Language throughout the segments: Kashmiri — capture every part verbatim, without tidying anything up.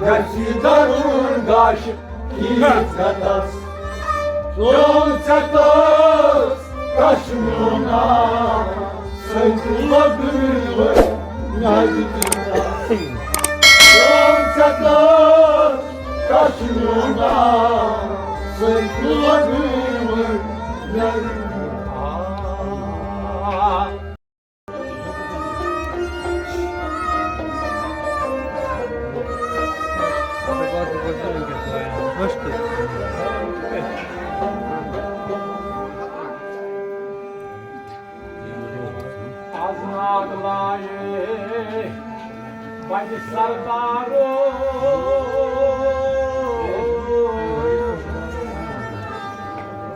گژھِ درون گاش عزتس۔ چون ژےٚ تس کشمونا سۭتۍ لگوٕے میادِ دِلس۔ چون ژےٚ تس کشمونا سۭتۍ لگوٕے میادِ دِلس۔ از ناگ لایے بجہِ سردارو،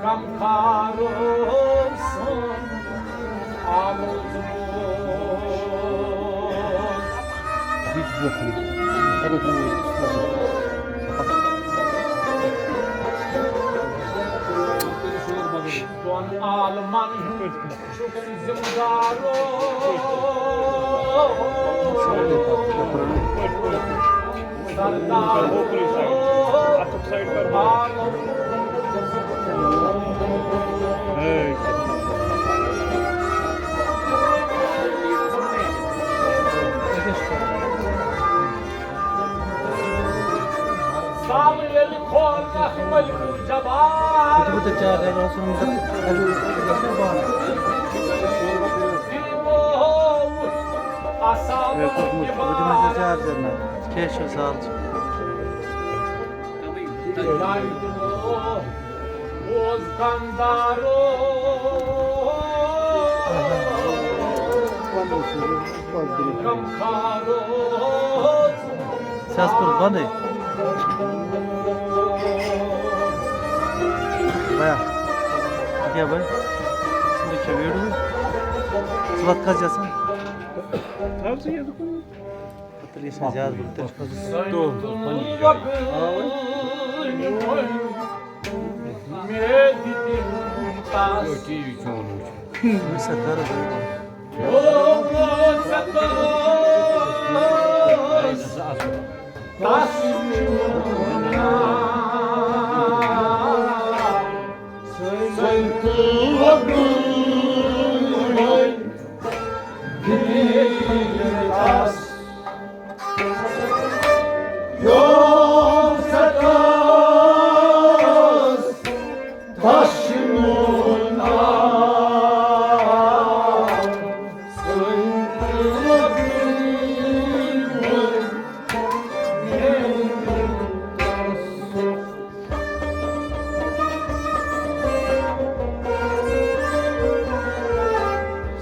غمخارو سُنٛد آمُت۔ دۄن عالمن چھُکھ ژٕ ذمہٕ دارو۔ سردارو، عالم۔ سامہٕ ییٚلہِ کھولنَکھ مٔلکہٕ جبار۔ یہِ چھُ بہٕ تۄہہِ چارجر آسُن، مگر اَتھ چھُ گژھُن بنٛد۔ دیٖمو وُچھ اَسامہٕ ہے، کوٚرمُت، بہٕ دِمَے ژےٚ جبار۔ چارجر نہ، کیٛاہ چھُ سہل چھُ۔ اوس غمدارو، غمخارو۔ ژےٚ حظ کوٚر بنٛدٕے۔ بیا، یہِ کیٛاہ بیا؟ یہِ چھا ویٖڈیو؟ ژٕ وَتھ کھَس یَژھان؟ تھاو ژٕ یَتھ کُن۔ تیٚلہِ یہِ چھُنہٕ زیادٕ بوٚڑ، تیٚلہِ چھُ کھسُن۔ تو، پننہِ جایہِ۔ آ، وۄنۍ۔ ٹی وی چون وٕچھُن۔ وٕچھ سا، کر حظ وٕچھ۔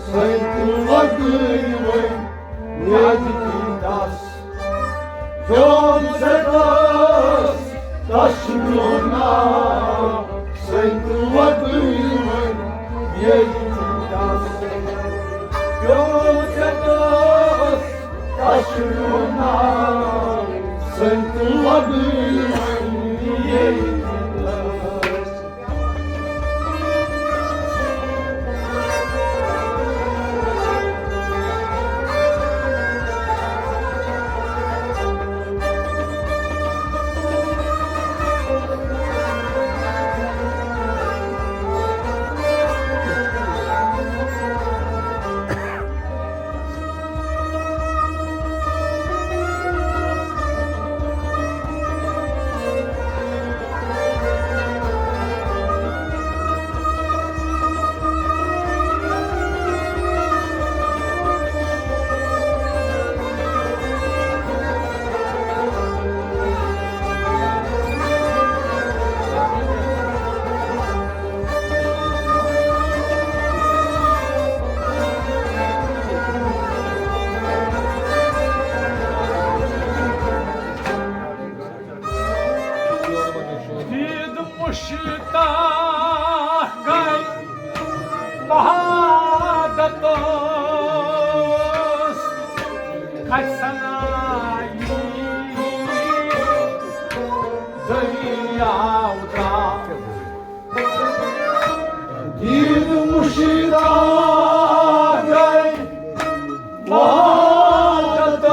سۭتۍ لگٲوٕے میٛانہِ دِلس۔ یوم زدس دشمنا سۭتۍ لگٲوٕے میٛانہِ دِلس۔ یوم زدس دشمنا سۭتۍ لگٲوٕے میٛانہِ دِلس۔ دید مشتاق گئے وحادت کھسنائی دریاو ترا۔ دید مشتاق گئے وحادت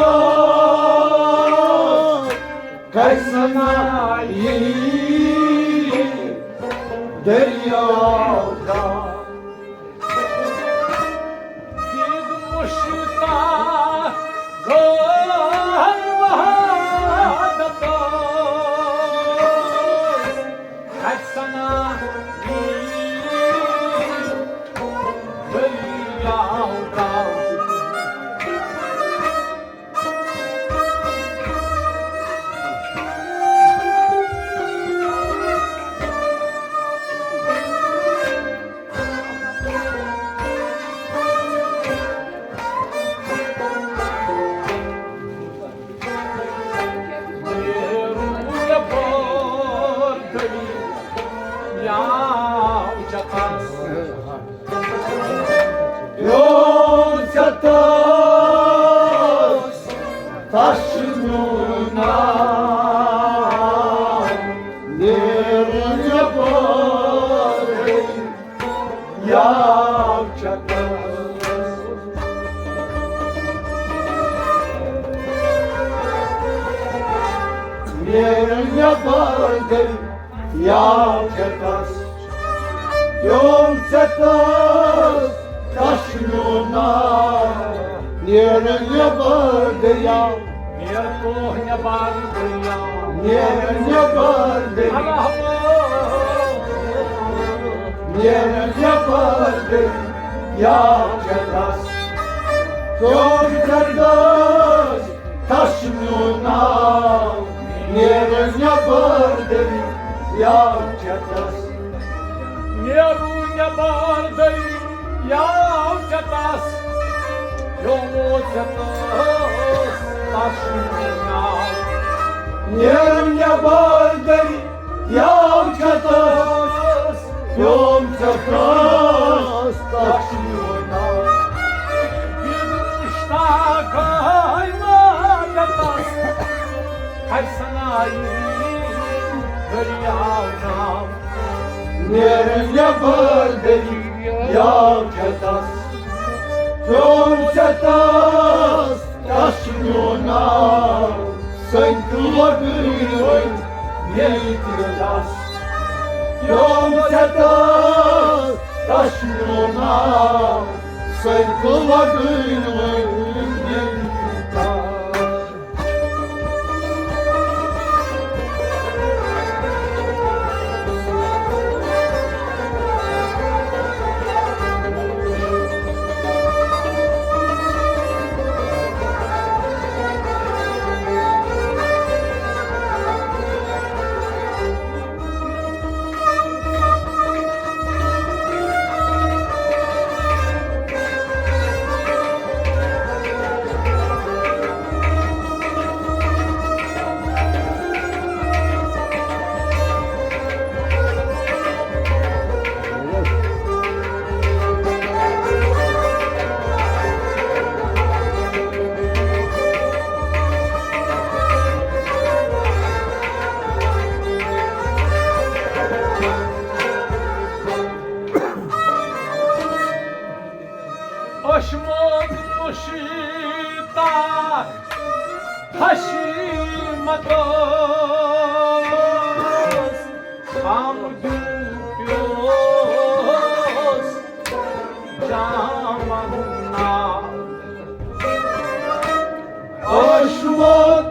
دٔریاو گام۔ دِد مُشتاق گٔے وحدتس، کتہِ سنا یی دٔریاو گام۔ پیوم ژےٚ تس، تس چھُ میون ناو۔ نیرُن یپٲرۍ یاو ژےٚ تس۔ نیرُن یپٲرۍ یاو ژےٚ تس، پیوم ژےٚ تس، تس چھُ میون ناو۔ نیرُن نٮ۪بر دٔریاو، نیر توہ نٮ۪بر دٔریاو، نیرُن نٮ۪بر دٔریاو، اللہ۔ نیرُن نٮ۪بر دٔریاو ژےٚ تس، پیوم ژےٚ تس، تس چھُ میون ناو۔ نیرُن نٮ۪بر دٔریاو ژےٚ تس۔ نیرُن نٮ۪بر دٔریاو ژےٚ تس۔ پیومُت ژےٚ تس، تس چھُ میون ناو۔ نیرُن نٮ۪بر دٔریاو ژےٚ تس۔ پیوم ژےٚ تس، تس چھُ میون ناو۔ دِد مُشتاق گٔے وحدتس، کتہِ سنا یی دٔریاو گام۔ نیرُن نٮ۪بر دٔریاو ژےٚ تس۔ پیوم ژےٚ تس، تس چھُ میون ناو۔ سنگ وۄدٕنۍ وۄنۍ ییٚلہِ تہِ تس۔ پیوم ژےٚ تس، تس چھُ میون ناو۔ سنگ وۄدٕنۍ وۄنۍ ییٚلہِ تہِ تس۔ اوسمُت مُشتاق حشیمتس، غم دیُن پیوس جامن ناو۔ اوسمُت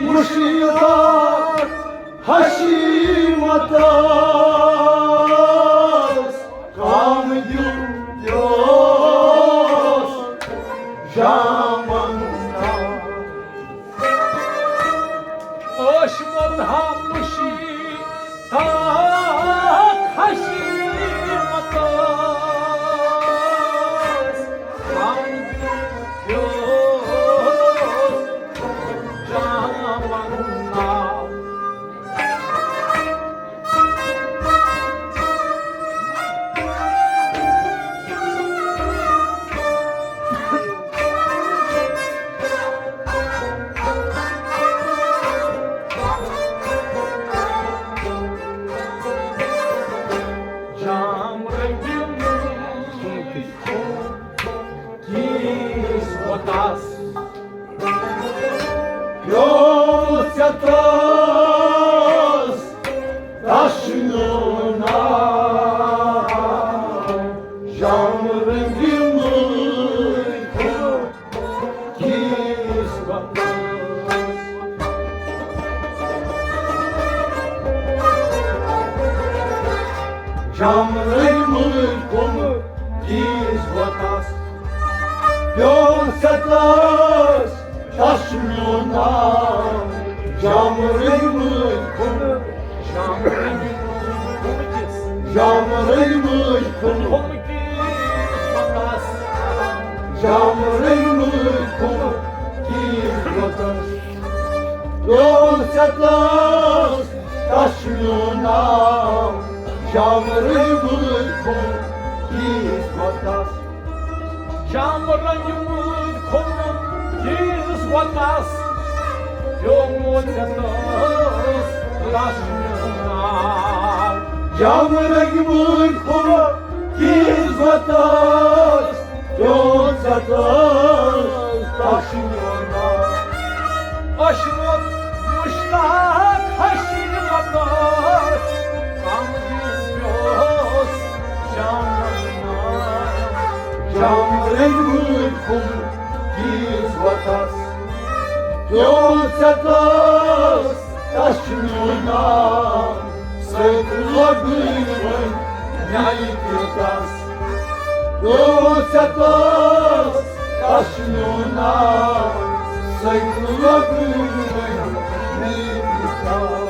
مُشتاق حشیمتس، غم دیُن پیوس جامن ناو۔ اوسمُت ہم مُشتاق حشیمتس، غم دیُن پیوس جامن ناو۔ جام رنگیل کیس وتاس۔ یوم ژےٚ تس، تس چھُ میون ناو۔ جامرٲومٕتۍ کُم تیز وۄتس، پیوٚو ژےٚ تس، تس چھُ میون ناو۔ جامرٲومٕتۍ کُم، جامرٲومٕتۍ کُم، جامرٲومٕتۍ کُم، جامرٲومٕتۍ کُم تیز وۄتس، پیوٚو ژےٚ تس، تس چھُ میون ناو۔ جامرٲومٕتۍ کُم تیز وۄتس، جامرٲومٕتۍ کُم تیز وۄتس، پیوٚمُت ژےٚ تس، تس چھُ میون ناو۔ جامرٲومٕتۍ کُم تیز وۄتس، پیوٚو ژےٚ تس، تس چھُ میون ناو۔ اوسمُت مشتاق حسین وطنس، غمگیٖن پیوس جامرٲومٕتۍ کُم تیز وۄتس، پیوٚو ژےٚ تس، تس چھُ میون ناو۔ سۭتۍ لوگُن وۄنۍ نیہِ تہِ تس، پیوٚو ژےٚ تس، تس چھُ میون ناو۔ سۭتۍ لوگُن وۄنۍ نیہِ تہِ تس۔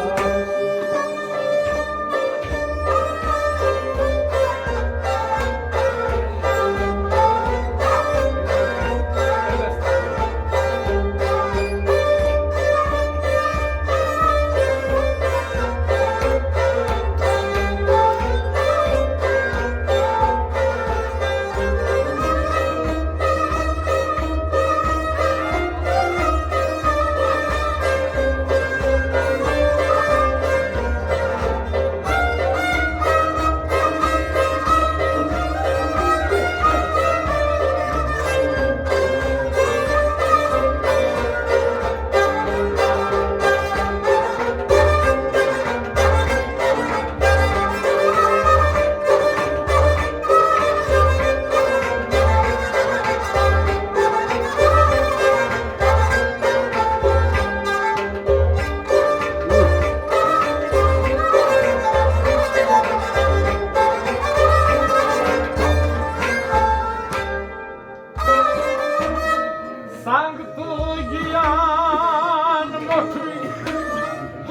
سنگ تہٕ گیان مۄٹھٕے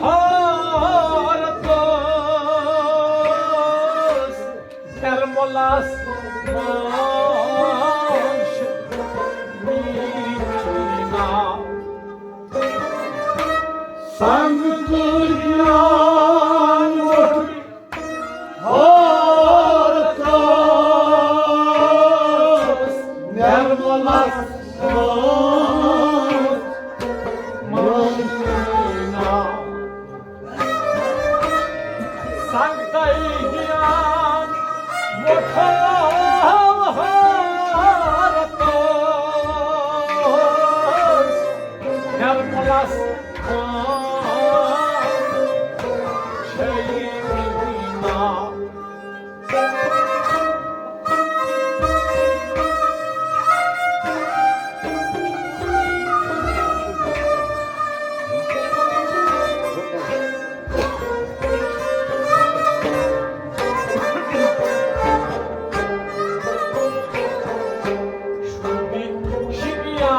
ہارتس، درملس منٛز میٖٹھی ناو۔ سنگ تہٕ گیان مۄٹھٕے ہارتس، نرملس منٛز مٲنۍ ناو۔ سنگتائی گیان مۄٹھٕے ہارتس، نرملس منٛز چھے ناو۔ شبی شبیا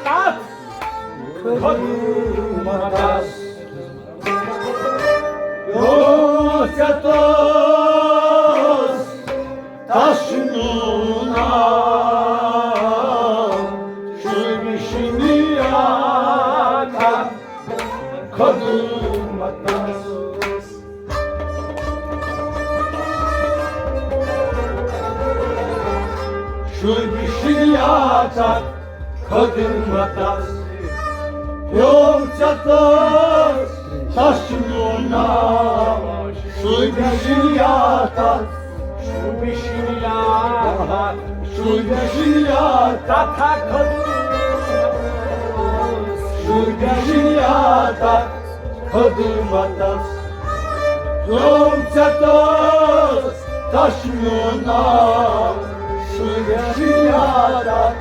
تتھ خدمتس۔ یوس ژےٚ تس، تس چھُ میون ناو۔ شُرۍ شِنیاکھ خدمتس۔ شُرۍ شِنیاکھ خدمتس۔ یوم ژےٚ تس، تس چھُ میون ناو۔ شُرۍ شِنیاکھ، شُرۍ شِنیاکھ، شُرۍ شِنیاکھ، تتھ خدمتس۔ شُرۍ شِنیاکھ خدمتس۔ یوم ژےٚ تس، تس چھُ میون ناو۔ شُرۍ شِنیاکھ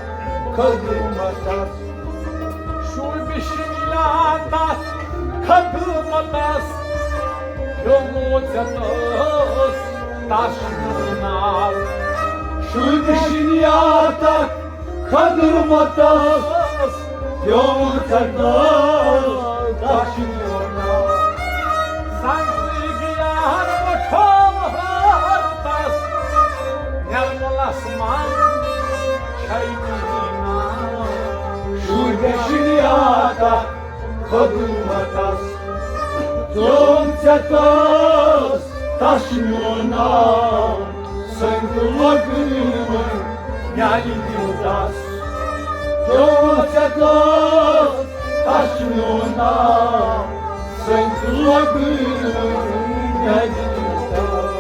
خدمتس۔ شُرۍ شِنیاکھ خدمتس۔ یوم ژےٚ تس، تس چھُ میون ناو۔ شُرۍ چھِنہٕ یاد تتھ خدمتس، پیوٚو ژےٚ تس، تس چھُ میون ناو۔ سنگتٕکۍ یار مۄٹھووہَن تس، نرملس منٛز چھے میٲنۍ ناو۔ شُرۍ چھِنہٕ یاد تتھ خدمتس، پیوٚو ژےٚ تس، تس چھُ میون ناو۔ سنگ لگٲوٕم میانہِ دِلہِ تس، پیوٚو ژےٚ تس، تس چھُ میون ناو۔ سنگ لگٲوٕم میانہِ دِلہِ تس۔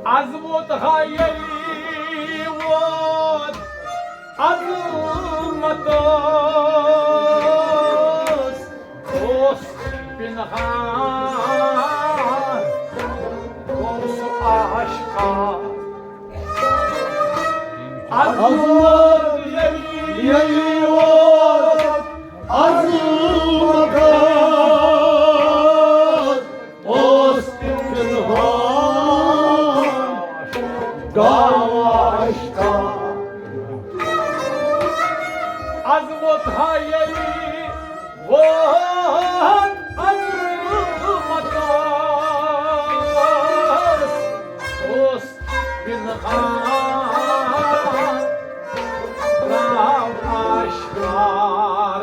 عظمت ہا ییٚلہِ ووت عظمتس، اوس پنہان گوٚو سُہ آشکار۔ عظمت ییٚلہِ ووت عظمتس، اوس پنہان گوٚو آشکار۔ عظمت ہا ییٚلہِ ووت عظمتس، اوس پنہان گوٚو آشکار۔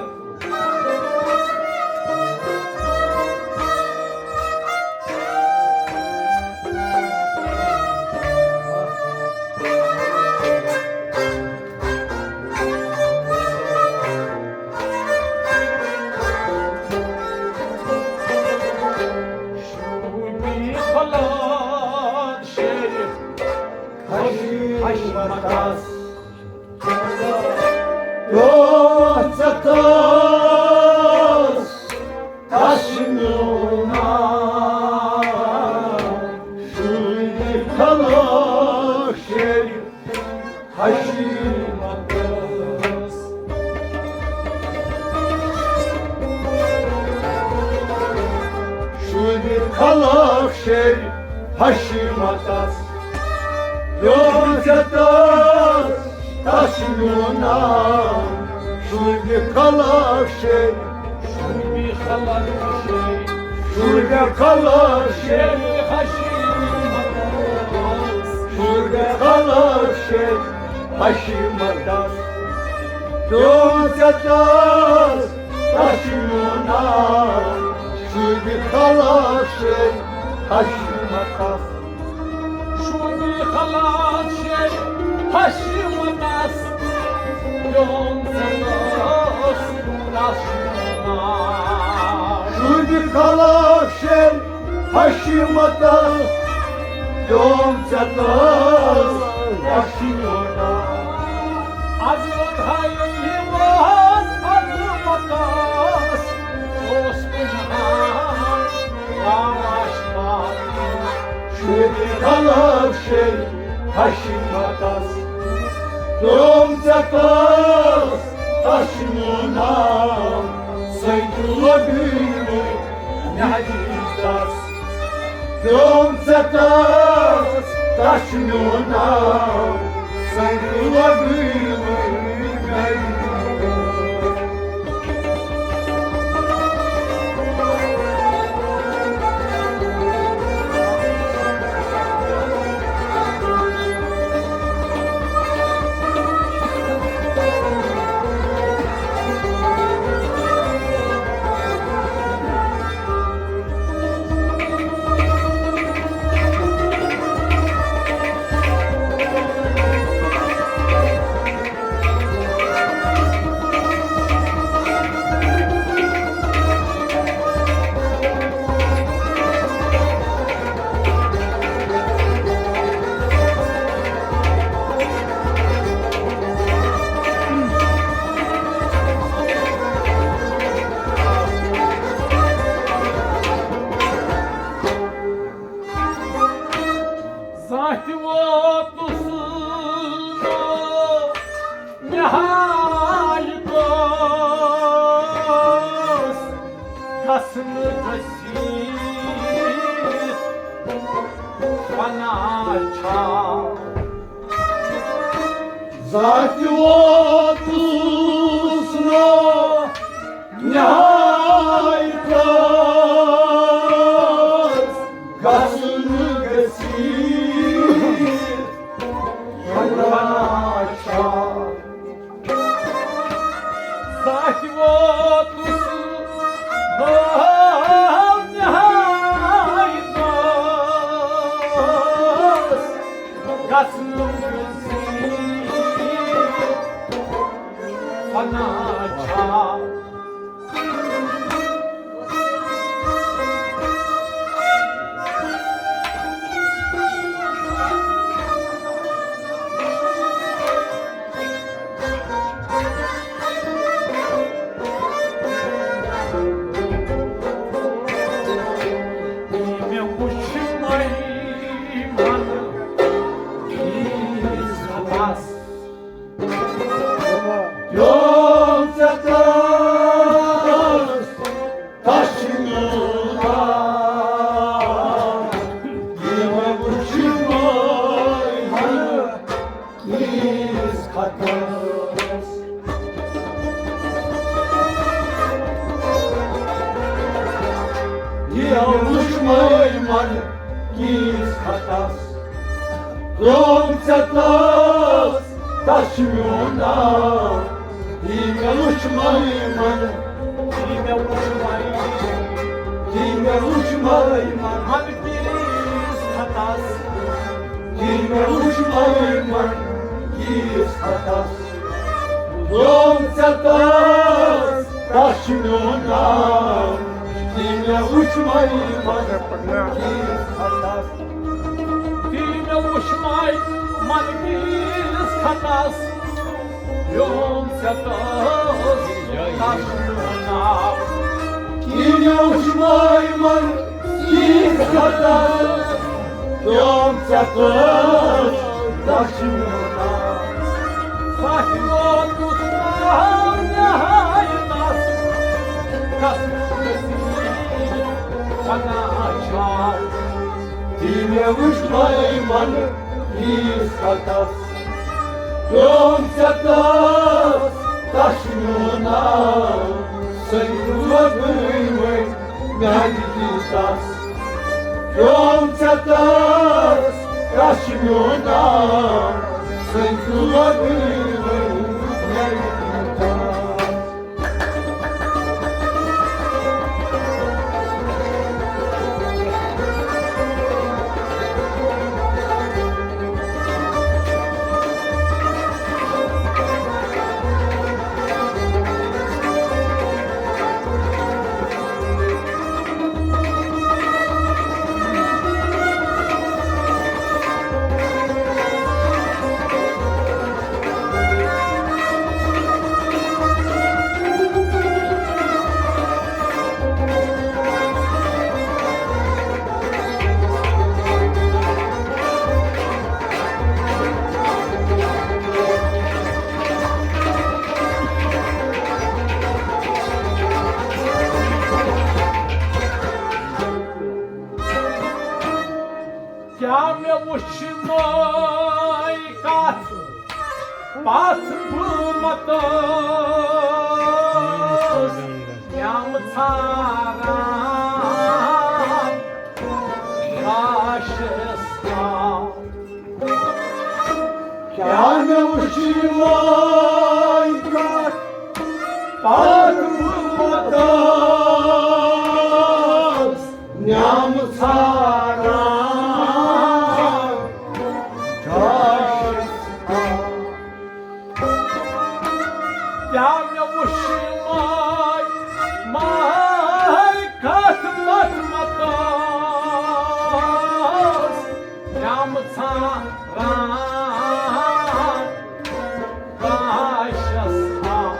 شوٗبی فلاد شریف حشمتس۔ پیوٚو ژےٚ تس، تس چھُ میون ناو۔ شوٗبی فلاد شریف حشمتس۔ شوٗبی فلاد شریف حشمتس۔ پیوٚو ژےٚ تس، تس چھُ میون ناو۔ شوٗبی فلاد شریف شوٗبی خلق شے، شوٗبی خلق شے، شوٗبی خلق شے، حشیمتس۔ پیوٚو ژےٚ تس، تس چھُ میون ناو۔ شوٗبی خلق شے، حشیمتس۔ شوٗبی خلق شے، حشیمتس۔ پیوٚو ژےٚ تس، تس چھُ میون ناو۔ شوٗبی خلق شے، حشیمتس۔ پیوٚو ژےٚ تس، تس چھُ میون ناو۔ عظمت ہا ییٚلہِ ووت عظمتس، اوس پنہان گوٚو آشکار۔ شوٗبی خلق شے، حشیمتس۔ پیوٚو ژےٚ تس، تس چھُ میون ناو۔ سنگ لگٲوٕم میانہِ دِلہِ تس۔ پیوٚو ژےٚ تس، تس چھُ میون ناو۔ سنگ لگٲوٕم میانہِ دِلہِ تس۔ ووتُس نہٕ نِہایتَس گژھنہٕ گٔژھِتھ پناہ چھا۔ ذاتِ ووتُس نہٕ نِہایتَس گژھنہٕ گٔژھِتھ پناہ چھا۔ ذاتِ ووتُس نہٕ نِہایتَس گژھنہٕ گٔژھِتھ پناہ چھا۔ مےٚ وُچھ مَے مَن ییٖژ خاص۔ یوم ژےٚ تَس تَس چھُ میون ناو۔ یہِ مےٚ وُچھ مَے مَن ییٖژ خاص۔ یہِ وُچھ مَے مَن ییٖژ خاص۔ یوم ژےٚ تَس تَس چھُ میون ناو۔ یہِ مےٚ وُچھ مَے مَن، یہِ مےٚ وُچھ مَے، یہِ مےٚ وُچھ مَے مَن۔ مَن کِس خطاس، یہِ مےٚ وُچھ مَے مَن کِس خطاس۔ یوم ژےٚ تَس تَس چھُ میون ناو۔ یہِ مےٚ وُچھ مَے مَن کِس خطاس۔ یہِ مےٚ وُچھ مَے مَن کِس خطاس۔ یوم ژےٚ تَس تَس چھُ میون ناو۔ یہِ مےٚ وُچھ مَے مَن کِس خطاس۔ یوم ژےٚ تَس تَس چھُ میون ناو۔ سَتھ ووتُس نہٕ نِہایتَس، کَس پناہ چھا۔ یہِ مےٚ وُچھ مَے مَن کِس خطاس۔ یوم ژےٚ تَس تَس چھُ میون ناو۔ سٔنۍ روزٕے وۄنۍ میانہِ دِلہِ تَس۔ یوم ژےٚ تَس تَس چھُ میون ناو۔ سٔنۍ روزٕے وۄنۍ میانہِ دِلہِ تَس۔ کیٛاہ مےٚ وُچھ مَے کَتھ پَتھ بہٕ مَتَس، یَم ژھانٛڈان لاشَس تام۔ کیٛاہ مےٚ وُچھ مَے کَتھ پَتھ بہٕ مَتَس، یَم ژھانٛڈان لاشَس تام۔ کیٛاہ مےٚ وُچھ مَے، مَے کَتھ پَتھ مَتَس، یَم ژھانٛڈان لاشَس تام۔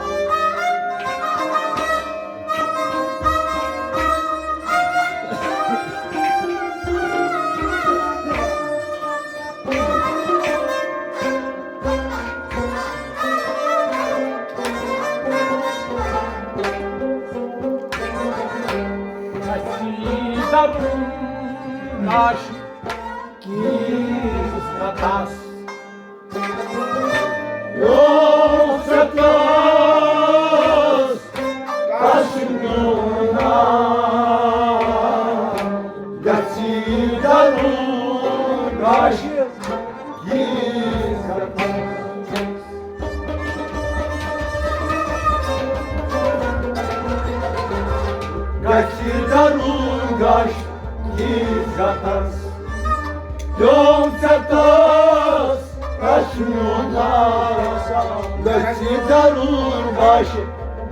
تس کس میون ناو گژھِ ضروٗر گاش۔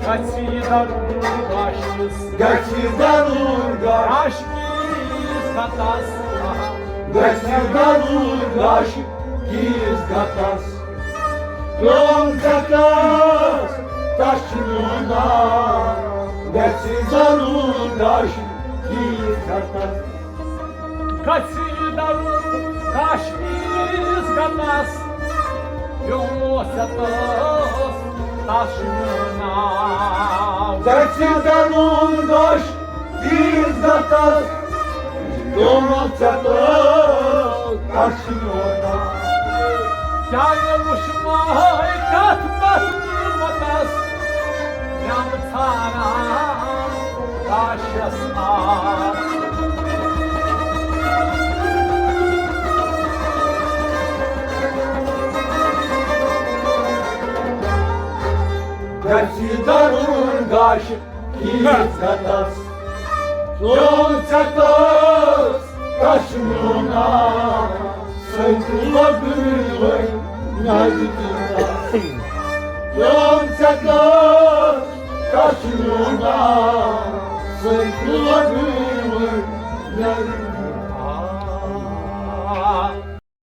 گژھِ ضروٗر گاشس۔ گژھِ ضروٗر گاش۔ گاش کِس گتس۔ گژھِ ضروٗر گاش کِس گتس۔ پیوم ژےٚ کس تس میون ناو گژھِ ضروٗر گاش کِس گتس۔ گژھِ ضروٗر گاش کِس گتس۔ پیومُت ژےٚ تس، تس چھُ میون ناو۔ گژھِ ضروٗر گاش کِس گتس۔ پیومُت ژےٚ تس، تس چھُ میون ناو۔ کیٛاہ مےٚ وُچھ ماے کتھ پتھ مُلمتس؟ نم ژھاران کاشس آ۔ گژھِ ضروٗر گاش کِس گتس۔ پیوم ژےٚ تس، تس چھُ میون ناو۔ سۭتۍ لۄبٕے وۄنۍ میٛانہِ دِلس۔ پیوم ژےٚ تس، تس چھُ میون ناو۔ سۭتۍ لۄبٕے وۄنۍ میٛانہِ